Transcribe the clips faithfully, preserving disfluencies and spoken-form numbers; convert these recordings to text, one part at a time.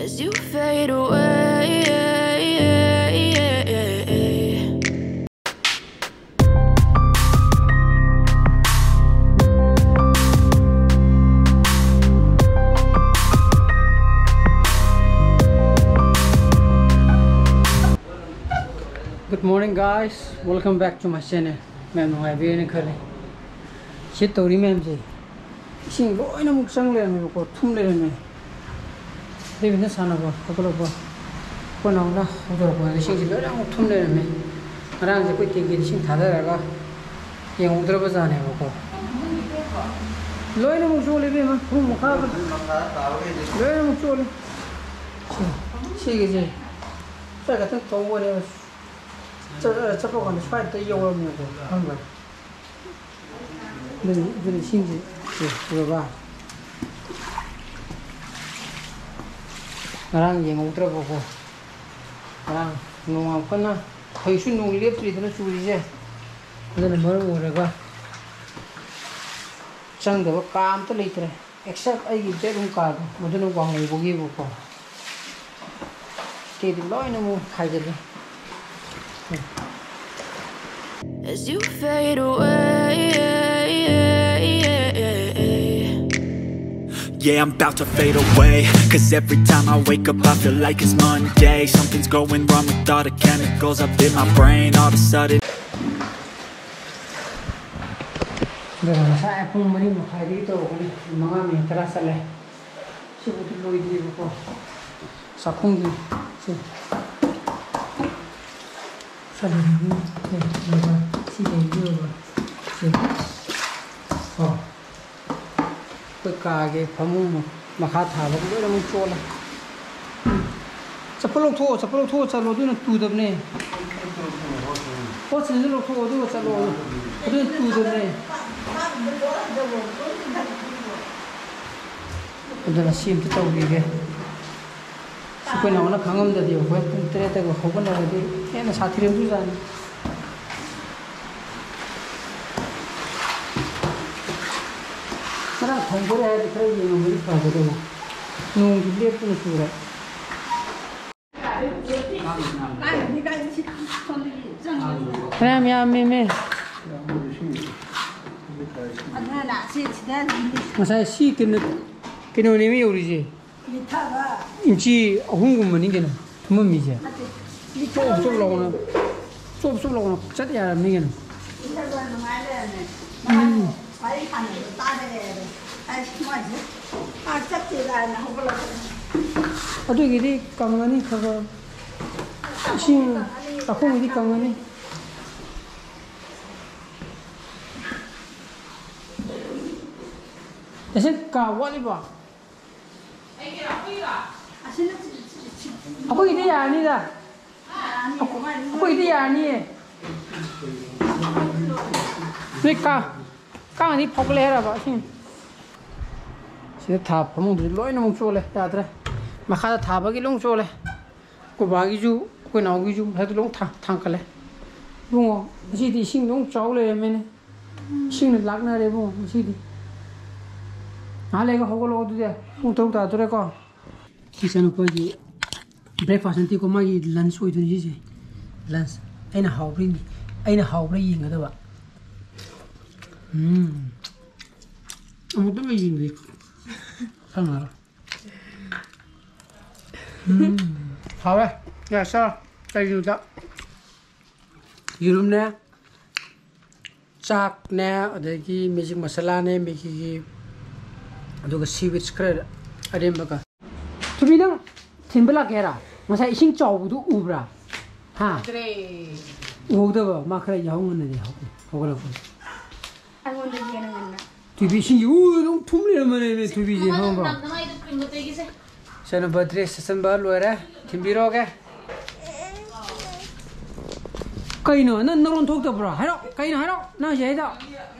As you fade away. Good morning, guys. Welcome back to my channel. ꯃꯌꯥꯝ ꯅꯨꯡꯉꯥꯏꯕꯤꯔꯦꯅ ꯈꯜꯂꯤ꯫ ꯁꯤ ꯇꯧꯔꯤ ꯃꯌꯥꯝꯁꯦ ꯏꯁꯤꯡ ꯂꯣꯏꯅꯃꯛ ꯆꯪ ꯂꯩꯔꯝꯃꯦꯕꯀꯣ, ꯊꯨꯝ ꯂꯩꯔꯝꯃꯦ꯫ ꯗꯦꯕꯤꯟꯅ ꯁꯥꯟꯅꯕ ꯍꯧꯒꯠꯂꯛꯄ, ꯑꯩꯈꯣꯏ ꯅꯥꯎꯅ ꯍꯧꯗꯣꯔꯛꯄꯗ ꯏꯁꯤꯡꯁꯦ ꯂꯣꯏꯅꯃꯛ ꯊꯨꯝ ꯂꯩꯔꯝꯃꯦ꯫ ꯉꯔꯥꯡꯁꯦ ꯑꯩꯈꯣꯏ ꯇꯦꯡꯀꯤꯗ ꯏꯁꯤꯡ ꯊꯥꯗꯔꯒ ꯌꯦꯡꯍꯧꯗ꯭ꯔꯕ ꯖꯥꯠꯅꯦꯕꯀꯣ꯫ ꯂꯣꯏꯅꯃꯛ ꯆꯣꯠꯂꯦ ꯏꯕꯦꯝꯃ, ꯐꯃꯨꯡ ꯃꯈꯥꯒ ꯂꯣꯏꯅꯃꯛ ꯆꯣꯠꯂꯦ꯫ ꯁꯤ, ꯁꯤꯒꯤꯁꯦ ꯈꯔ ꯈꯛꯇꯪ ꯇꯧꯕꯅꯦꯕ꯫ ꯆꯠ-, ꯆꯠꯄ ꯀꯥꯟꯗ ꯁ꯭ꯋꯥꯏꯗ ꯌꯧꯔꯝꯃꯦꯕꯀꯣ, ꯈꯪꯕ꯭ꯔꯥ? ꯑꯗꯨꯅ, ꯑꯗꯨꯅ ꯏꯁꯤꯡꯁꯦ, ꯁꯦ, ꯎꯔꯕ? ꯉꯔꯥꯡ ꯌꯦꯡꯍꯧꯗ꯭ꯔꯕꯀꯣ꯫ ꯉꯔꯥꯡ ꯅꯣꯡ ꯌꯥꯝ ꯀꯟꯅ, ꯍꯧꯖꯤꯛꯁꯨ ꯅꯣꯡ ꯂꯦꯞꯇ꯭ꯔꯤꯗꯅ ꯆꯨꯔꯤꯁꯦ꯫ ꯑꯗꯨꯅ ꯃꯔꯝ ꯑꯣꯏꯔꯒ ꯆꯪꯗꯕ ꯀꯥ ꯑꯝꯇ ꯂꯩꯇ꯭ꯔꯦ, except ꯑꯩꯒꯤ bedroom ꯀꯥꯗꯣ, ꯃꯗꯨꯅ ꯋꯥꯡꯍꯧꯕꯒꯤꯕꯀꯣ꯫ ꯑꯇꯩꯗꯤ ꯂꯣꯏꯅꯃꯛ ꯈꯥꯏꯖꯤꯜꯂꯦ꯫ As you fade away. Yeah, I'm about to fade away. Cause every time I wake up, I feel like it's Monday. Something's going wrong with all the chemicals up in my brain. All of a sudden, ꯑꯗꯨꯒ ꯉꯁꯥꯏ ꯄꯨꯡ ꯃꯔꯤ ꯃꯈꯥꯏꯗꯒꯤ ꯇꯧꯔꯛꯄꯅꯤ, ꯃꯉꯥ minute ꯇꯔꯥ ꯆꯠꯂꯦ꯫ ꯁꯤꯕꯨꯗꯤ ꯂꯣꯏꯗ꯭ꯔꯤꯕꯀꯣ, ꯆꯥꯛꯈꯨꯝꯒꯤ ꯁꯦ꯫ ꯆꯠꯂꯤꯕꯅꯤ꯫ ꯁꯦ, ꯌꯦꯡꯉꯣ꯫ ꯁꯤ ꯂꯩꯔꯤꯕ꯫ ꯁꯦ꯫ ꯀꯣ꯫ ꯑꯩꯈꯣꯏ ꯀꯥꯒꯤ ꯐꯃꯨꯡ ꯃꯈꯥ ꯊꯥꯕ ꯂꯣꯏꯅꯃꯛ ꯆꯣꯠꯂꯦ꯫ ꯆꯄꯜ ꯂꯧꯊꯣꯛꯑꯣ, ꯆꯄꯜ ꯂꯧꯊꯣꯛꯑꯣ ꯆꯠꯂꯣ, ꯑꯗꯨꯅ ꯇꯨꯗꯕꯅꯦ꯫ ꯄꯣꯠꯁꯤꯡꯁꯨ ꯂꯧꯊꯣꯛꯑꯣ, ꯑꯗꯨꯒ ꯆꯠꯂꯣ꯫ ꯑꯗꯨꯅ ꯇꯨꯗꯕꯅꯦ꯫ ꯑꯗꯨꯅ ꯁꯤ ꯑꯝꯇ ꯇꯧꯕꯤꯒꯦ꯫ ꯑꯩꯈꯣꯏ ꯅꯥꯎꯅ ꯈꯪꯉꯝꯗꯗꯤ ꯑꯩꯈꯣꯏ ꯄꯨꯡ ꯇꯔꯦꯠꯇꯒ ꯍꯧꯒꯠꯅꯕꯗꯤ ꯍꯦꯟꯅ ꯁꯥꯊꯤꯔꯝꯗꯣꯏꯖꯥꯠꯅꯤ꯫ ꯈꯔ ꯊꯣꯡꯗꯣꯔꯦ ꯍꯥꯏꯔꯗꯤ ꯈꯔ ꯌꯦꯡꯉꯝꯃꯗꯤ ꯐꯒꯗꯕ꯫ ꯅꯣꯡꯁꯨ ꯂꯦꯞꯇꯅ ꯆꯨꯔꯦ꯫ ꯐꯅꯌꯥꯝ ꯌꯥꯝꯃꯦꯃꯦ꯫ ꯉꯁꯥꯏ ꯁꯤ ꯀꯩꯅꯣ, ꯀꯩꯅꯣꯅꯦꯃꯤ ꯌꯧꯔꯤꯁꯦ꯫ ꯏꯟꯆꯤ ꯑꯍꯨꯝꯒꯨꯝꯕꯅꯤ ꯀꯩꯅꯣ ꯊꯨꯝꯃꯝꯃꯤꯁꯦ꯫ ꯆꯣꯞ ꯆꯣꯞ ꯂꯥꯎꯅ, ꯆꯣꯞ ꯆꯣꯞ ꯂꯥꯎꯅ ꯆꯠ ꯌꯥꯔꯕꯅꯤ ꯀꯩꯅꯣ꯫ ꯎꯝ꯫ ꯑꯗꯨꯒꯤꯗꯤ ꯀꯪꯉꯅꯤ ꯈꯔ ꯈꯔ꯫ ꯏꯁꯤꯡ ꯆꯥꯛꯈꯨꯝꯒꯤꯗꯤ ꯀꯪꯉꯅꯤ꯫ ꯇꯁꯦꯡ ꯀꯥ ꯋꯥꯠꯂꯤꯕꯣ? ꯑꯩꯈꯣꯏꯒꯤꯗꯤ ꯌꯥꯔꯅꯤꯗ꯫ ꯑꯩꯈꯣꯏꯒꯤꯗꯤ ꯌꯥꯔꯅꯤꯌꯦ꯫ ꯅꯣꯏ ꯀꯥ-, ꯀꯥꯡꯗꯤ ꯐꯥꯎꯒꯠꯂꯦ ꯍꯥꯏꯔꯕ ꯏꯁꯤꯡ? ꯁꯤꯗ ꯊꯥ ꯐꯃꯨꯡꯗꯨꯁꯨ ꯂꯣꯏꯅꯃꯛ ꯆꯣꯠꯂꯦ, ꯌꯥꯗ꯭ꯔꯦ꯫ ꯃꯈꯥꯗ ꯊꯥꯕꯒꯤ ꯂꯣꯏ ꯆꯣꯠꯂꯦ꯫ ꯑꯩꯈꯣꯏ ꯕꯥꯒꯤꯁꯨ, ꯑꯩꯈꯣꯏ ꯅꯥꯎꯒꯤꯁꯨ ꯃꯊꯛꯇ ꯂꯣꯏ ꯊꯥ-, ꯊꯥꯡꯀꯠꯂꯦ꯫ ꯏꯕꯨꯡꯉꯣ, ꯉꯁꯤꯗꯤ ꯏꯁꯤꯡ ꯑꯗꯨꯝ ꯆꯥꯎ ꯂꯩꯔꯝꯃꯦꯅꯦ꯫ ꯏꯁꯤꯡꯅ ꯂꯥꯛꯅꯔꯦ ꯏꯕꯨꯡꯉꯣ ꯉꯁꯤꯗꯤ꯫ ꯉꯥꯏꯍꯥꯛ ꯂꯩꯔꯒ ꯍꯧꯒꯠꯂꯛꯑꯣ ꯑꯗꯨꯗꯤ꯫ ꯄꯨꯡ ꯇꯔꯨꯛ ꯇꯥꯗꯣꯔꯦꯀꯣ꯫ ꯏꯆꯥꯅꯨꯄꯥꯒꯤ breakfast ꯅꯠꯇꯦꯀꯣ, ꯃꯥꯒꯤ lunch ꯑꯣꯏꯗꯣꯏꯅꯤ ꯁꯤꯁꯦ꯫ Lunch꯫ ꯑꯩꯅ ꯍꯥꯎꯕ꯭ꯔꯥ ꯌꯦꯡ-, ꯑꯩꯅ ꯍꯥꯎꯕ꯭ꯔꯥ ꯌꯦꯡꯒꯗꯕ꯫ ꯎꯝ꯫ ꯑꯃꯨꯛꯇꯪꯒ ꯌꯦꯡꯒꯦ꯫ ꯈꯪꯉꯔꯣꯏ꯫ ꯎꯝ꯫ ꯍꯥꯎꯔꯦ꯫ ꯌꯥ, ꯆꯥꯔꯣ꯫ ꯀꯩꯅꯣꯗ ꯌꯦꯔꯨꯝꯅꯦ, ꯆꯥꯛꯅꯦ, ꯑꯗꯒꯤ magic ꯃꯁꯥꯂꯥꯅꯦ, ꯃꯦꯒꯤꯒꯤ, ꯑꯗꯨꯒ seaweeds ꯈꯔ ꯑꯔꯦꯝꯕꯒ꯫ ꯊꯣꯏꯕꯤ, ꯅꯪ ꯊꯤꯟꯕ ꯂꯥꯛꯀꯦ ꯍꯥꯏꯔ? ꯉꯁꯥꯏ ꯏꯁꯤꯡ ꯆꯥꯎꯕꯗꯨ ꯎꯕ꯭ꯔꯥ? ꯍꯥ? ꯎꯗ꯭ꯔꯦ꯫ ꯎꯍꯧꯗꯕ? ꯃꯥ ꯈꯔ ꯌꯥꯍꯧ ꯉꯟꯅꯗꯤ ꯍꯧꯒꯠꯂꯦ, ꯍꯧꯒꯠꯂꯛꯄꯅꯤ꯫ ꯑꯩꯉꯣꯟꯗꯒꯤ ꯍꯦꯟꯅ ꯉꯟꯅ꯫ ꯊꯣꯏꯕꯤ, ꯏꯁꯤꯡꯁꯤ ꯎ ꯑꯗꯨꯝ ꯊꯨꯝ ꯂꯩꯔꯝꯃꯅꯦꯃꯤ, ꯊꯣꯏꯕꯤꯁꯦ, ꯈꯪꯉꯕ꯭ꯔꯣ? ꯅꯃꯥꯏꯗꯣ cream ꯒ ꯇꯩꯒꯦꯁꯦ꯫ ꯏꯆꯥꯅꯨꯄꯥ dress ꯁꯦꯠꯆꯟꯕ ꯂꯣꯏꯔꯦ, ꯊꯤꯟꯕꯤꯔꯛꯑꯣꯒꯦ꯫ ꯀꯩꯅꯣ, ꯅꯪ ꯅꯔꯣꯟ ꯊꯣꯛꯇꯕ꯭ꯔꯣ? ꯍꯥꯏꯔꯣ, ꯀꯩꯅꯣ ꯍꯥꯏꯔꯣ, ꯅꯪ ꯍꯧꯖꯤꯛ ꯍꯥꯏꯗꯣ?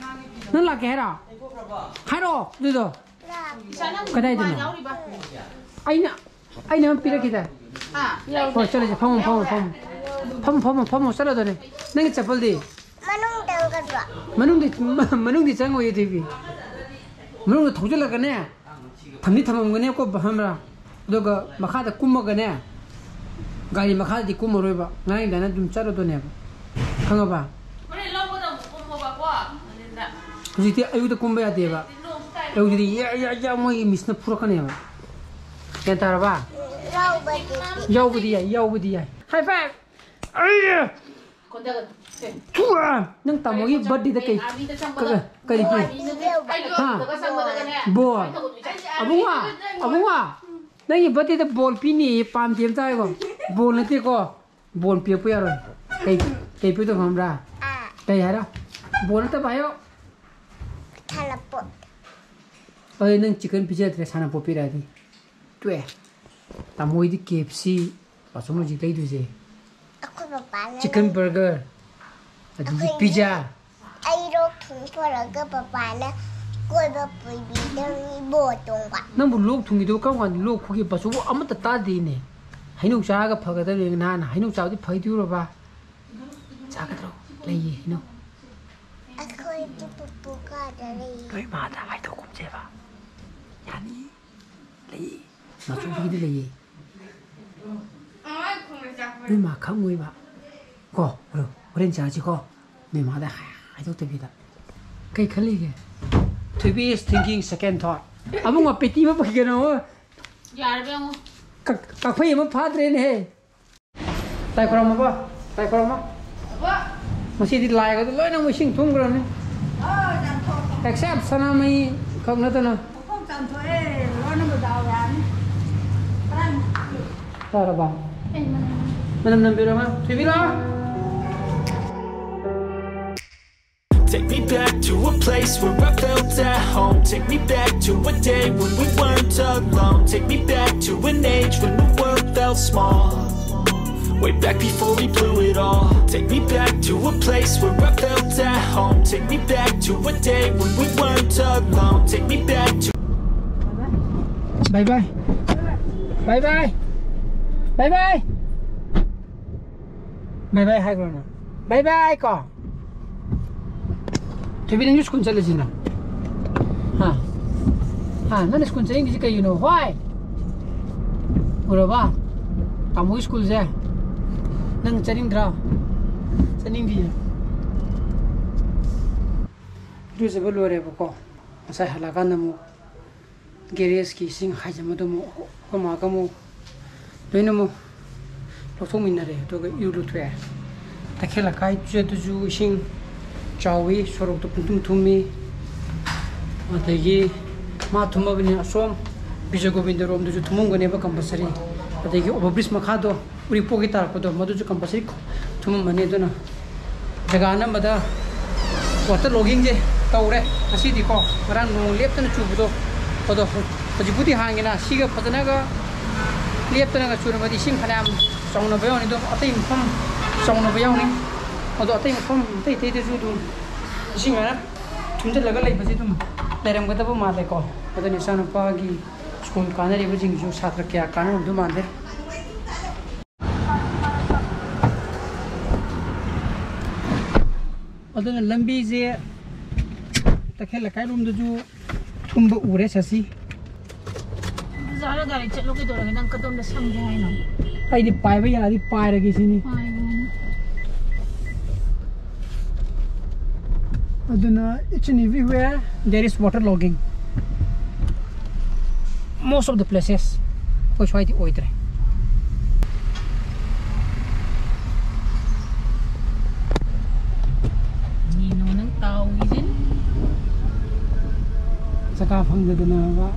ꯅꯪ ꯂꯥꯛꯀꯦ ꯍꯥꯏꯔꯣ? ꯍꯥꯏꯔꯣ ꯑꯗꯨꯗꯣ꯫ ꯏꯆꯥ, ꯅꯪ ꯀꯗꯥꯏꯗꯅꯣ? ꯅꯨꯄꯥ ꯌꯥꯎꯔꯤꯕ? ꯑꯩꯅ, ꯑꯩꯅ ꯑꯃ ꯄꯤꯔꯛꯈꯤꯗ꯫ ꯍꯥ? ꯍꯣꯏ, ꯆꯠꯂꯁꯤ, ꯐꯝꯃꯣ, ꯐꯝꯃꯣ, ꯐꯝꯃꯣ꯫ ꯐꯝꯃꯣ, ꯐꯝꯃꯣ, ꯐꯝꯃꯣ, ꯆꯠꯂꯗꯣꯏꯅꯦ꯫ ꯅꯪꯒꯤ ꯆꯄꯜꯗꯤ? ꯃꯅꯨꯡꯗ ꯆꯪꯒꯗ꯭ꯔꯣ? ꯃꯅꯨꯡꯗꯤ, ꯃ-, ꯃꯅꯨꯡꯗꯤ ꯆꯪꯉꯣꯏꯌꯦ, ꯊꯣꯏꯕꯤ꯫ ꯃꯅꯨꯡꯗ ꯊꯧꯖꯤꯜꯂꯒꯅꯦ, ꯊꯝꯗꯤ ꯊꯝꯃꯝꯒꯅꯦꯕꯀꯣ, ꯈꯪꯕ꯭ꯔꯥ? ꯑꯗꯨꯒ ꯃꯈꯥꯗ ꯀꯨꯝꯃꯒꯅꯦ, ꯒꯥꯔꯤ ꯃꯈꯥꯗꯗꯤ ꯀꯨꯝꯃꯔꯣꯏꯕ, ꯉꯔꯥꯡꯗꯥꯏꯅ ꯑꯗꯨꯝ ꯆꯠꯂꯗꯣꯏꯅꯦꯕ꯫ ꯈꯪꯉꯕ? ꯍꯧꯖꯤꯛꯇꯤ ꯑꯌꯨꯛꯇ ꯀꯨꯝꯕ ꯌꯥꯗꯦꯕ꯫ ꯑꯌꯨꯛꯇꯗꯤ ꯌꯥ, ꯌꯥ, ꯌꯥ, ꯃꯣꯏꯒꯤ ꯃꯤꯁꯅ ꯐꯨꯔꯛꯀꯅꯦꯕ꯫ ꯒ꯭ꯌꯥꯟ ꯇꯥꯔꯕ? ꯌꯥꯎꯕꯗꯤ ꯌꯥꯏ, ꯌꯥꯎꯕꯗꯤ ꯌꯥꯏ꯫ ꯍꯥꯏ ꯐꯥꯏꯚ! ꯑꯩ! ꯊꯨ! ꯅꯪ ꯇꯥꯃꯣꯒꯤ ꯕꯥꯔꯗꯦꯗ ꯀꯩ, ꯀ-, ꯀꯔꯤ ꯄꯤ? ꯍꯥ? ꯕꯣꯜ꯫ ꯑꯕꯨꯡꯉꯣ, ꯑꯕꯨꯡꯉꯣ, ꯅꯪꯒꯤ ꯕꯥꯔꯗꯦꯗ ꯕꯣꯜ ꯄꯤꯅꯤꯌꯦ, ꯄꯥꯝꯗꯦ ꯑꯝꯇ ꯍꯥꯏꯈꯣ꯫ ꯕꯣꯜ ꯅꯠꯇꯦꯀꯣ, ꯕꯣꯜ ꯄꯤꯔꯛꯄ ꯌꯥꯔꯣꯏ꯫ ꯀꯩ, ꯀꯩ ꯄꯤꯗꯧ ꯈꯪꯕ꯭ꯔꯥ? ꯀꯩ ꯍꯥꯏꯔꯣ? ꯕꯣꯜ ꯅꯠꯇꯕ ꯍꯥꯏꯌꯣ꯫ ꯁꯥꯟꯅꯄꯣꯠ꯫ ꯑꯗꯨꯗꯤ ꯅꯪ ꯆꯤꯛꯀꯟ ꯄꯤꯖꯗ꯭ꯔꯦ, ꯁꯥꯟꯅꯄꯣꯠ ꯄꯤꯔꯛꯑꯗꯤ꯫ ꯇꯣꯛꯑꯦ꯫ ꯇꯥꯃꯣ ꯍꯣꯏꯗꯤ ꯀꯦ ꯑꯦꯐ ꯁꯤ, ꯄꯥꯆꯧꯅ ꯍꯧꯖꯤꯛ ꯂꯩꯗꯣꯏꯁꯦ꯫ ꯑꯩꯈꯣꯏ ꯄꯄꯥꯅ ꯆꯤꯛꯀꯟ ꯂꯩ-, ꯕꯔꯒꯔ, ꯑꯗꯒꯤ ꯑꯩꯈꯣꯏ ꯄꯤꯖꯥ꯫ ꯑꯩ ꯂꯣꯛ ꯊꯨꯡ ꯐꯔꯒ ꯄꯄꯥꯅ ꯀꯣꯏꯕ ꯄꯨꯕꯤꯗꯧꯔꯤ ꯕꯣꯠ ꯇꯣꯡꯕ꯫ ꯅꯪꯕꯨ ꯂꯣꯛ ꯊꯨꯡꯉꯤꯗꯨꯕꯨ ꯀꯔꯝ ꯀꯥꯟꯗ ꯂꯣꯛ ꯈꯨꯒꯦ? ꯄꯥꯆꯧꯕꯨ ꯑꯃꯠꯇ ꯇꯥꯗꯦꯅꯦ꯫ ꯍꯩꯅꯧ ꯆꯥꯔꯒ ꯐꯒꯗꯕꯅꯦ ꯅꯍꯥꯟ꯫ ꯍꯩꯅꯧ ꯆꯥꯕꯗꯤ ꯐꯒꯗꯣꯏꯔꯕ? ꯆꯥꯒꯗ꯭ꯔꯣ? ꯂꯩꯌꯦ ꯍꯩꯅꯧ꯫ ꯑꯩꯈꯣꯏꯗꯤ ꯄꯨꯄꯨ ꯀꯥꯗ ꯂꯩꯌꯦ꯫ ꯅꯣꯏ ꯃꯥꯗ ꯍꯥꯏꯗꯣꯛꯀꯨꯝꯁꯦꯕ꯫ ꯌꯥꯅꯤ꯫ ꯂꯩꯌꯦ꯫ ꯃꯆꯨꯒꯤꯗꯤ ꯂꯩꯌꯦ꯫ ꯅꯣꯏ ꯃꯥ ꯈꯪꯉꯣꯏꯕ꯫ ꯀꯣ, ꯍꯣꯔꯦꯟ, ꯍꯣꯔꯦꯟ ꯆꯥꯁꯤꯀꯣ꯫ ꯅꯣꯏ ꯃꯥꯗ ꯍꯥꯏ-, ꯍꯥꯏꯗꯣꯛꯇꯕꯤꯗ꯫ ꯀꯩ ꯈꯜꯂꯤꯒꯦ? ꯊꯣꯏꯕꯤ is thinking second thought꯫ Abungo, patty ꯑꯃ ꯄꯨꯈꯤꯒꯅꯣ꯫ ꯌꯥꯔꯕ ꯌꯦꯡꯉꯣ꯫ ꯀꯛ-, ꯀꯛꯐꯩ ꯑꯃ ꯐꯥꯗ꯭ꯔꯦꯅꯦꯍꯦ꯫ ꯇꯥꯏ ꯈꯨꯔꯨꯝꯃꯕꯣ? ꯇꯥꯏ ꯈꯨꯔꯨꯝꯃꯣ꯫ ꯉꯁꯤꯗꯤ ꯂꯥꯏꯒꯗꯣ ꯂꯣꯏꯅꯃꯛ ꯏꯁꯤꯡ ꯊꯨꯝꯈ꯭ꯔꯕꯅꯤ꯫ ꯑꯣ, ꯆꯥꯝꯊꯣꯛꯑꯣ꯫ Except ꯁꯅꯥꯃꯍꯤ ꯈꯛ ꯅꯠꯇꯅ꯫ ꯃꯈꯣꯡ ꯆꯥꯝꯊꯣꯛꯑꯦ, ꯂꯣꯏꯅꯃꯛ ꯗꯥꯎ ꯌꯥꯅꯤ꯫ ꯆꯥꯔꯕ? ꯃꯅꯝ ꯅꯝꯕꯤꯔꯣ, ꯑꯉꯥꯡ꯫ ꯊꯣꯏꯕꯤ ꯂꯥꯛꯑꯣ꯫ Take me back to a place where I felt at home. Take me back to a day when we weren't alone. Take me back to an age when the world felt small. Way back before we blew it all. Take me back to a place where I felt at home. Take me back to a day when we weren't alone. Take me back to Bye bye. Bye bye. Bye bye. Bye bye ꯍꯥꯏꯈ꯭ꯔꯣ ꯅꯪ꯫ Bye bye ꯀꯣ꯫ ꯊꯣꯏꯕꯤ, ꯅꯪꯁꯨ school ꯆꯠꯂꯁꯤꯅ꯫ ꯍꯥ? ꯍꯥ? ꯅꯪꯅ school ꯆꯠꯅꯤꯡꯗ꯭ꯔꯤꯁꯦ ꯀꯩꯒꯤꯅꯣ? Why? ꯎꯔꯕ? ꯇꯥꯃꯣꯒꯤ ꯁ꯭ꯀꯨꯜꯁꯦ ꯅꯪ ꯆꯠꯅꯤꯡꯗ꯭ꯔꯣ? ꯆꯠꯅꯤꯡꯗꯤꯌꯦ꯫ ꯏꯔꯨꯖꯕ ꯂꯣꯏꯔꯦꯕꯀꯣ꯫ ꯉꯁꯥꯏ ꯍꯜꯂꯛꯑꯀꯥꯟꯗ ꯑꯃꯨꯛ ꯒꯦꯔꯦꯖꯀꯤ ꯏꯁꯤꯡ ꯍꯥꯏꯖꯟꯕꯗꯣ ꯑꯃꯨꯛ ꯑꯩꯈꯣꯏ ꯃꯥꯒ ꯑꯃꯨꯛ ꯂꯣꯏꯅꯃꯛ ꯂꯧꯊꯣꯛꯃꯤꯟꯅꯔꯦ꯫ ꯑꯗꯨꯒ ꯏꯔꯨ ꯂꯨꯊꯣꯛꯑꯦ꯫ ꯇꯈꯦꯜ ꯂꯩꯀꯥꯏ ꯆꯠꯇꯨꯁꯨ ꯏꯁꯤꯡ ꯆꯥꯎꯋꯤ, ꯁꯣꯔꯣꯛꯇꯣ ꯄꯨꯡꯊꯨꯝ ꯊꯨꯝꯃꯤ꯫ ꯑꯗꯒꯤ ꯃꯥ ꯊꯨꯝꯃꯕꯅꯤꯅ ꯑꯁꯣꯝ ꯕꯤꯖꯣꯏ ꯒꯣꯕꯤꯟꯗꯔꯣꯝꯗꯁꯨ ꯊꯨꯝꯃꯝꯒꯅꯦꯕ compulsory꯫ ꯑꯗꯒꯤ over bridge ꯃꯈꯥꯗꯣ, ꯎꯔꯤꯄꯣꯛꯀꯤ ꯇꯥꯔꯛꯄꯗꯣ, ꯃꯗꯨꯁꯨ compulsory ꯊꯨꯝꯃꯝꯃꯅꯤ꯫ ꯑꯗꯨꯅ ꯖꯒꯥ ꯑꯅꯝꯕꯗ water loggingꯁꯦ ꯇꯧꯔꯦ ꯉꯁꯤꯗꯤꯀꯣ꯫ ꯉꯔꯥꯡ ꯅꯣꯡ ꯂꯦꯞꯇꯅ ꯆꯨꯕꯗꯣ, ꯑꯗꯣ ꯍꯧꯖꯤꯛꯄꯨꯗꯤ ꯍꯥꯡꯉꯦꯅ, ꯁꯤꯒ ꯐꯖꯅꯒ ꯂꯦꯞꯇꯅꯒ ꯆꯨꯔꯝꯃꯗꯤ ꯏꯁꯤꯡ ꯐꯅꯌꯥꯝ ꯆꯥꯎꯅꯕ ꯌꯥꯎꯅꯤ꯫ ꯑꯗꯣ ꯑꯇꯩ ꯃꯐꯝ ꯆꯥꯎꯅꯕ ꯌꯥꯎꯅꯤ꯫ ꯑꯗꯣ ꯑꯇꯩ ꯃꯐꯝ ꯑꯇꯩ ꯑꯇꯩꯗꯁꯨ ꯑꯗꯨꯝ ꯏꯁꯤꯡ ꯃꯌꯥꯝ ꯊꯨꯝꯖꯤꯜꯂꯒ ꯂꯩꯕꯁꯤ ꯑꯗꯨꯝ ꯂꯩꯔꯝꯒꯗꯕ ꯃꯥꯜꯂꯦꯀꯣ꯫ ꯑꯗꯨꯅ ꯏꯆꯥꯅꯨꯄꯥꯒꯤ ꯁ꯭ꯀꯨꯜ ꯀꯥꯅꯔꯤꯕꯁꯤꯡꯁꯨ ꯁꯥꯇ꯭ꯔ ꯀꯌꯥ ꯀꯥꯅꯔꯝꯗꯧ ꯃꯥꯟꯗꯦ꯫ ꯑꯗꯨꯅ ꯂꯝꯕꯤꯁꯦ ꯇꯈꯦꯜ ꯂꯩꯀꯥꯏꯔꯣꯝꯗꯁꯨ ꯊꯨꯝꯕ ꯎꯔꯦ ꯁꯁꯤ꯫ ꯕꯖꯥꯔꯗ ꯒꯥꯔꯤ ꯆꯠꯂꯣ ꯀꯩꯗꯧꯔꯒꯦ? ꯅꯪ ꯀꯗꯣꯝꯗ ꯁꯝꯒꯦ ꯍꯥꯏꯅꯣ? ꯑꯩꯗꯤ ꯄꯥꯏꯕ ꯌꯥꯔꯗꯤ ꯄꯥꯏꯔꯒꯦ ꯁꯤꯅꯤ꯫ ꯄꯥꯏꯕꯅꯤ꯫ ꯑꯗꯨꯅ each and everywhere there is water logging, most of the places꯫ ꯑꯩꯈꯣꯏ ꯁ꯭ꯋꯥꯏꯗꯤ ꯑꯣꯏꯗ꯭ꯔꯦ꯫ ꯀꯩꯅꯣ ꯅꯪ ꯇꯥꯎꯔꯤꯁꯦ? ꯆꯀꯥ ꯐꯪꯗꯗꯅꯕ꯫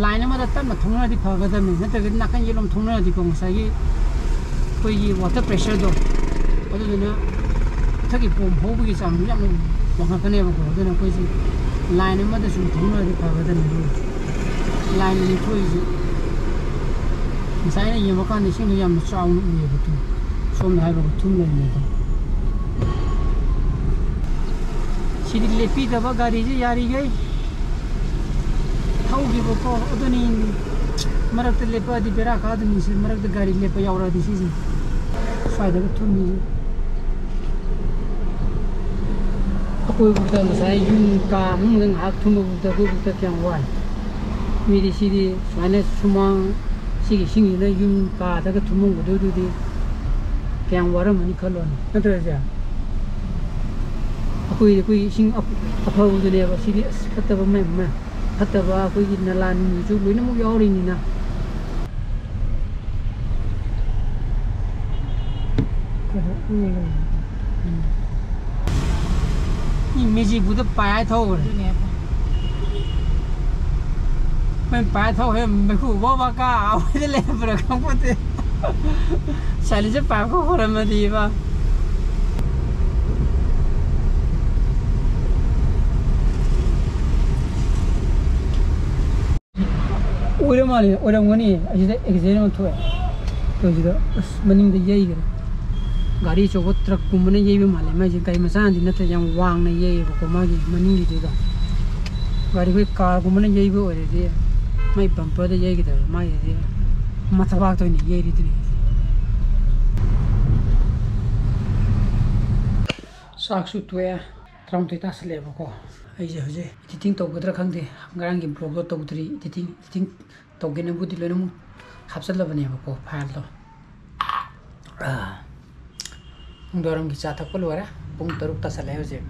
Line ꯑꯃꯗ ꯇꯞꯅ ꯊꯧꯅꯔꯗꯤ ꯐꯒꯗꯕꯅꯤ, ꯅꯠꯇ꯭ꯔꯒꯗꯤ ꯅꯥꯀꯟ ꯌꯦꯠꯂꯣꯝ ꯊꯧꯅꯔꯗꯤꯀꯣ, ꯉꯁꯥꯏꯒꯤ ꯑꯩꯈꯣꯏꯒꯤ water pressureꯗꯣ, ꯑꯗꯨꯗꯨꯅ ꯃꯊꯛꯀꯤ ꯄꯣꯝ ꯍꯧꯕꯒꯤ ꯆꯥꯡꯗꯣ ꯌꯥꯝꯅ ꯋꯥꯡꯈꯠꯀꯅꯦꯕꯀꯣ꯫ ꯑꯗꯨꯅ ꯑꯩꯈꯣꯏꯁꯦ line ꯑꯃꯗ ꯁꯨꯝ ꯊꯧꯅꯔꯗꯤ ꯐꯒꯗꯕꯅꯤ꯫ Line ꯑꯅꯤ ꯊꯣꯛꯏꯁꯦ ꯉꯁꯥꯏ ꯑꯩꯅ ꯌꯦꯡꯕ ꯀꯥꯟꯗ ꯏꯁꯤꯡꯗꯣ ꯌꯥꯝꯅ ꯆꯥꯎꯅ ꯎꯏꯌꯦꯕ꯫ ꯁꯣꯝꯗ ꯍꯥꯏꯕ ꯊꯨꯝ ꯂꯩꯔꯤꯉꯩꯗ꯫ ꯁꯤꯗꯤ ꯂꯦꯞꯄꯤꯗꯕ ꯒꯥꯔꯤꯁꯦ ꯌꯥꯔꯤꯈꯩ ꯊꯧꯈꯤꯕꯀꯣ꯫ ꯑꯗꯨꯅꯤ ꯃꯔꯛꯇ ꯂꯦꯞꯄꯛꯑꯗꯤ ꯕꯦꯔꯥ ꯀꯥꯗꯣꯏꯅꯤꯁꯦ꯫ ꯃꯔꯛꯇ ꯒꯥꯔꯤ ꯂꯦꯞꯄ ꯌꯥꯎꯔꯛꯑꯗꯤ ꯁꯤꯁꯦ ꯁ꯭ꯋꯥꯏꯗꯒ ꯊꯨꯝꯃꯤꯁꯦ꯫ ꯑꯩꯈꯣꯏꯕꯨꯛꯇ ꯉꯁꯥꯏ ꯌꯨꯝ ꯀꯥ ꯃꯅꯨꯡꯗ ꯉꯥꯏꯍꯥꯛ ꯊꯨꯝꯕꯕꯨꯛꯇ ꯑꯩꯈꯣꯏꯕꯨꯛꯇ ꯀꯌꯥꯝ ꯋꯥꯏ꯫ ꯃꯤꯗꯤ ꯁꯤꯗꯤ ꯁꯨꯃꯥꯏꯅ ꯁꯨꯃꯥꯡ ꯁꯤꯒꯤ ꯏꯁꯤꯡꯁꯤꯅ ꯌꯨꯝ ꯀꯥꯗꯒ ꯊꯨꯝꯃꯝꯒꯗꯣꯏꯗꯨꯗꯤ ꯀꯌꯥꯝ ꯋꯥꯔꯝꯃꯅꯤ ꯈꯜꯂꯣꯅꯦ, ꯅꯠꯇ꯭ꯔꯁꯦ? ꯑꯩꯈꯣꯏ ꯑꯩꯈꯣꯏ ꯏꯁꯤꯡ ꯑꯐ- ꯑꯐꯕꯗꯨꯅꯦꯕ ꯁꯤꯗꯤ꯫ ꯑꯁ, ꯐꯠꯇꯕ ꯃꯌꯥꯝ ꯑꯃ, ꯐꯠꯇꯕ ꯑꯩꯈꯣꯏꯒꯤ ꯅꯂꯥ ꯅꯨꯡꯁꯨ ꯂꯣꯏꯅꯃꯛ ꯌꯥꯎꯔꯤꯅꯤꯅ꯫ ꯃꯤ ꯃꯦꯖꯤꯛꯄꯨꯗ ꯄꯥꯏ ꯊꯧꯕꯅꯦ꯫ ꯑꯗꯨꯅꯦ꯫ ꯑꯩꯈꯣꯏ ꯄꯥꯏ ꯊꯧ ꯍꯦ, ꯃꯩꯈꯨ ꯕꯣ ꯕꯥ ꯀꯥ, ꯑꯩꯈꯣꯏꯗ ꯂꯩꯕ꯭ꯔꯥ ꯈꯪꯄꯣꯠꯇꯦ꯫ ꯁꯥꯏꯂꯦꯟꯁꯔ ꯄꯥꯏꯞ ꯈꯔ ꯍꯣꯔꯝꯃꯗꯤꯕ꯫ ꯑꯣꯏꯔ ꯃꯥꯜꯂꯦ, ꯑꯣꯏꯔꯝꯒꯅꯤ꯫ ꯑꯁꯤꯗ ꯑꯦꯛꯁꯤꯗꯦꯟ ꯑꯃ ꯊꯣꯛꯑꯦ꯫ ꯇꯧꯁꯤꯗ ꯑꯁ ꯃꯅꯤꯡꯗ ꯌꯩꯈ꯭ꯔꯦ꯫ ꯒꯥꯔꯤ ꯑꯆꯧꯕ ꯇ꯭ꯔꯛꯀꯨꯝꯕꯅ ꯌꯩꯕ ꯃꯥꯜꯂꯦ ꯃꯥꯏꯁꯦ꯫ ꯒꯥꯔꯤ ꯃꯆꯥꯅꯗꯤ ꯅꯠꯇ꯭ꯔꯦ, ꯌꯥꯝ ꯋꯥꯡꯅ ꯌꯩꯌꯦꯕꯀꯣ ꯃꯥꯒꯤ ꯃꯅꯤꯡꯒꯤꯗꯨꯗ꯫ ꯒꯥꯔꯤ ꯑꯩꯈꯣꯏ ꯀꯥꯔꯒꯨꯝꯕꯅ ꯌꯩꯕ ꯑꯣꯏꯔꯗꯤ ꯃꯥꯏ ꯕꯝꯄꯔꯗ ꯌꯩꯒꯗꯕ, ꯃꯥꯒꯤꯗꯤ ꯃꯊꯕꯥꯛꯇ ꯑꯣꯏꯅ ꯌꯩꯔꯤꯗꯨꯅꯤ꯫ ꯆꯥꯛꯁꯨ ꯇꯣꯛꯑꯦ꯫ ꯇꯔꯥꯃꯥꯊꯣꯏ ꯇꯥꯁꯜꯂꯛꯑꯦꯕꯀꯣ꯫ ꯑꯩꯁꯦ ꯍꯧꯖꯤꯛ ꯏꯗꯤꯇꯤꯡ ꯇꯧꯒꯗ꯭ꯔꯥ ꯈꯪꯗꯦ꯫ ꯉꯔꯥꯡꯒꯤ ꯕ꯭ꯂꯣꯒꯇꯣ ꯇꯧꯗ꯭ꯔꯤ꯫ ꯏꯗꯤꯇꯤꯡ ꯏꯗꯤꯇꯤꯡ ꯇꯧꯒꯦꯅꯕꯨꯗꯤ ꯂꯣꯏꯅꯃꯛ ꯍꯥꯞꯆꯜꯂꯕꯅꯦꯕꯀꯣ ꯐꯥꯏꯜꯗꯣ꯫ ꯑꯥ, ꯅꯨꯡꯗꯥꯡꯋꯥꯏꯔꯝꯒꯤ ꯆꯥ ꯊꯛꯄ ꯂꯣꯏꯔꯦ꯫ ꯄꯨꯡ ꯇꯔꯨꯛ ꯇꯥꯁꯜꯂꯛꯑꯦ ꯍꯧꯖꯤꯛ꯫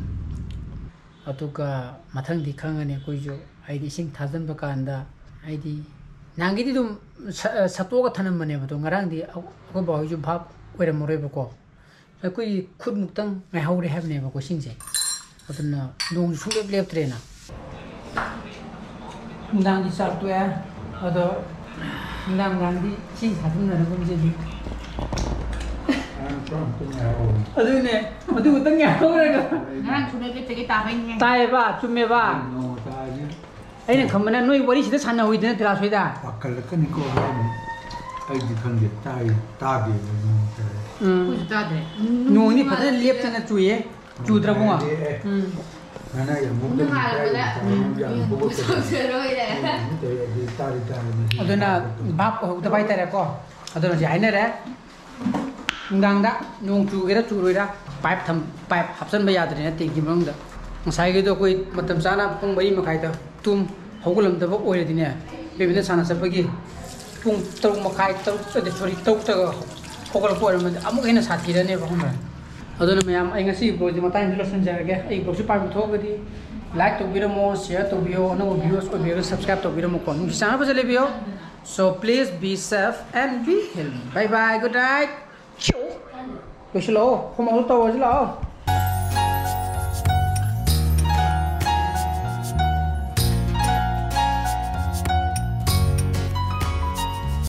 ꯑꯗꯨꯒ ꯃꯊꯪꯗꯤ ꯈꯪꯉꯅꯤ ꯑꯩꯈꯣꯏꯁꯨ, ꯍꯥꯏꯗꯤ ꯏꯁꯤꯡ ꯊꯥꯖꯤꯟꯕ ꯀꯥꯟꯗ, ꯍꯥꯏꯗꯤ ꯅꯍꯥꯟꯒꯩꯗꯤ ꯑꯗꯨꯝ ꯁ-, ꯁꯠꯇꯣꯛꯑꯒ ꯊꯅꯝꯕꯅꯦꯕ꯫ ꯑꯗꯣ ꯉꯔꯥꯡꯗꯤ ꯑꯩꯈꯣꯏ ꯕꯥꯍꯣꯏꯁꯨ ꯚꯥꯞ ꯑꯣꯏꯔꯝꯃꯔꯣꯏꯕꯀꯣ꯫ ꯑꯩꯈꯣꯏꯒꯤ ꯈꯨꯠꯃꯨꯛꯇꯪ ꯉꯥꯏꯍꯧꯔꯦ ꯍꯥꯏꯕꯅꯦꯕꯀꯣ ꯏꯁꯤꯡꯁꯦ꯫ ꯑꯗꯨꯅ ꯅꯣꯡꯁꯨ ꯁꯨꯡꯂꯦꯞ ꯂꯦꯞꯇ꯭ꯔꯦꯅ꯫ ꯅꯨꯡꯗꯥꯡꯒꯤ ꯆꯥꯛ ꯇꯣꯛꯑꯦ꯫ ꯑꯗꯣ ꯅꯨꯡꯗꯥꯡ ꯅꯨꯡꯗꯥꯡꯗꯤ ꯏꯁꯤꯡ ꯊꯥꯖꯤꯟꯅꯔꯒꯨꯝꯁꯦ ꯑꯗꯨꯝ꯫ ꯑꯗꯨꯅꯦ, ꯑꯗꯨ ꯈꯛꯇꯪ ꯉꯥꯏꯍꯧꯔꯒ꯫ ꯉꯔꯥꯡ ꯁꯨꯡꯂꯦꯞ ꯂꯦꯞꯇꯒꯩ ꯇꯥꯕꯩꯅꯦ꯫ ꯇꯥꯏꯌꯦꯕ, ꯆꯨꯝꯃꯦꯕ꯫ ꯑꯩꯅ ꯈꯟꯕꯅ ꯅꯣꯏ ꯋꯥꯔꯤꯁꯤꯗ ꯁꯥꯟꯅꯍꯧꯏꯗꯅ ꯇꯦꯔꯥꯁ ꯍꯣꯏꯗ꯫ ꯄꯥꯈꯠꯂꯛꯀꯅꯤꯀꯣ ꯍꯣꯔꯦꯟ꯫ ꯑꯩꯗꯤ ꯈꯪꯗꯦ, ꯇꯥꯏ, ꯇꯥꯗꯦꯕ ꯅꯣꯡ ꯇꯥꯏ꯫ ꯎꯝ꯫ ꯑꯩꯈꯣꯏꯁꯨ ꯇꯥꯗ꯭ꯔꯦ꯫ ꯅꯣꯡꯗꯤ ꯐꯖꯅ ꯂꯦꯞꯇꯅ ꯆꯨꯏꯌꯦ꯫ ꯆꯨꯗ꯭ꯔꯕꯨꯡꯉꯣ? ꯇꯥꯗꯦ꯫ ꯎꯝ꯫ ꯉꯔꯥꯡ ꯌꯥꯝ ꯃꯨꯛꯇꯅ ꯅꯣꯡꯉꯥꯜꯂꯛꯄꯗ ꯇꯥꯏ, ꯇꯥꯏ, ꯎꯝ꯫ ꯌꯥꯝ ꯎꯝ꯫ ꯍꯧꯒꯠꯄꯗ꯫ ꯁꯥꯎꯖꯔꯣꯏꯔꯦ꯫ ꯎꯝ, ꯇꯥꯏ, ꯑꯗꯨ ꯇꯥꯔꯤ, ꯇꯥꯔꯤ, ꯉꯁꯤ ꯑꯗꯨꯅ ꯇꯥꯔꯤ꯫ ꯚꯥꯞ ꯑꯣꯏꯍꯧꯗꯕ ꯍꯥꯏꯇꯥꯔꯦꯀꯣ꯫ ꯑꯗꯨꯅ ꯍꯧꯖꯤꯛ ꯍꯥꯏꯅꯔꯦ꯫ ꯅꯨꯡꯗꯥꯡꯗ ꯅꯣꯡ ꯆꯨꯒꯦꯔꯥ ꯆꯨꯔꯣꯏꯔꯥ ꯄꯥꯏꯞ ꯊꯝ-, ꯄꯥꯏꯞ ꯍꯥꯞꯆꯤꯟꯕ ꯌꯥꯗ꯭ꯔꯦꯅ ꯇꯦꯡꯀꯤ ꯃꯅꯨꯡꯗ꯫ ꯉꯁꯥꯏꯒꯤꯗꯣ ꯑꯩꯈꯣꯏ ꯃꯇꯝ ꯆꯥꯅ ꯄꯨꯡ ꯃꯔꯤ ꯃꯈꯥꯏꯗ ꯇꯨꯝ ꯍꯧꯒꯠꯂꯝꯗꯕ ꯑꯣꯏꯔꯗꯤꯅꯦ, ꯕꯦꯕꯤꯅ ꯁꯥꯟꯅ ꯆꯠꯄꯒꯤ ꯄꯨꯡ ꯇꯔꯨꯛ ꯃꯈꯥꯏ, ꯇꯔꯨꯛ, ꯑꯗꯩ, ꯁꯣꯔꯤ, ꯇꯔꯨꯛꯇꯒ ꯍꯧꯒꯠꯂꯛꯄ ꯑꯣꯏꯔꯝꯃꯗꯤ ꯑꯃꯨꯛ ꯍꯦꯟꯅ ꯁꯥꯊꯤꯔꯅꯦꯕ, ꯈꯪꯕ꯭ꯔꯥ? ꯑꯗꯨꯅ ꯃꯌꯥꯝ, ꯑꯩ ꯉꯁꯤꯒꯤ ꯕ꯭ꯂꯣꯒꯁꯦ ꯃꯇꯥꯡꯁꯤꯗ ꯂꯣꯏꯁꯤꯟꯖꯔꯒꯦ꯫ ꯑꯩ ꯕ꯭ꯂꯣꯒꯁꯦ ꯄꯥꯝꯕ ꯊꯣꯛꯑꯒꯗꯤ ꯂꯥꯏꯛ ꯇꯧꯕꯤꯔꯝꯃꯣ, ꯁꯤꯌꯔ ꯇꯧꯕꯤꯌꯣ, ꯑꯅꯧꯕ ꯚ꯭ꯌꯨꯋꯔꯁ ꯑꯣꯏꯕꯤꯔꯒ ꯁꯕꯁꯀ꯭ꯔꯥꯏꯕ ꯇꯧꯕꯤꯔꯝꯃꯣꯀꯣ꯫ ꯅꯨꯡꯁꯤ ꯆꯥꯟꯅꯕ ꯐꯖꯅ ꯂꯩꯕꯤꯌꯣ꯫ So please be safe and be healthy. Bye bye, good night. ꯂꯣꯏꯁꯤꯜꯂꯛꯑꯣ, ꯍꯣꯝꯋꯥꯛ ꯇꯧꯔꯁꯤ ꯂꯥꯛꯑꯣ꯫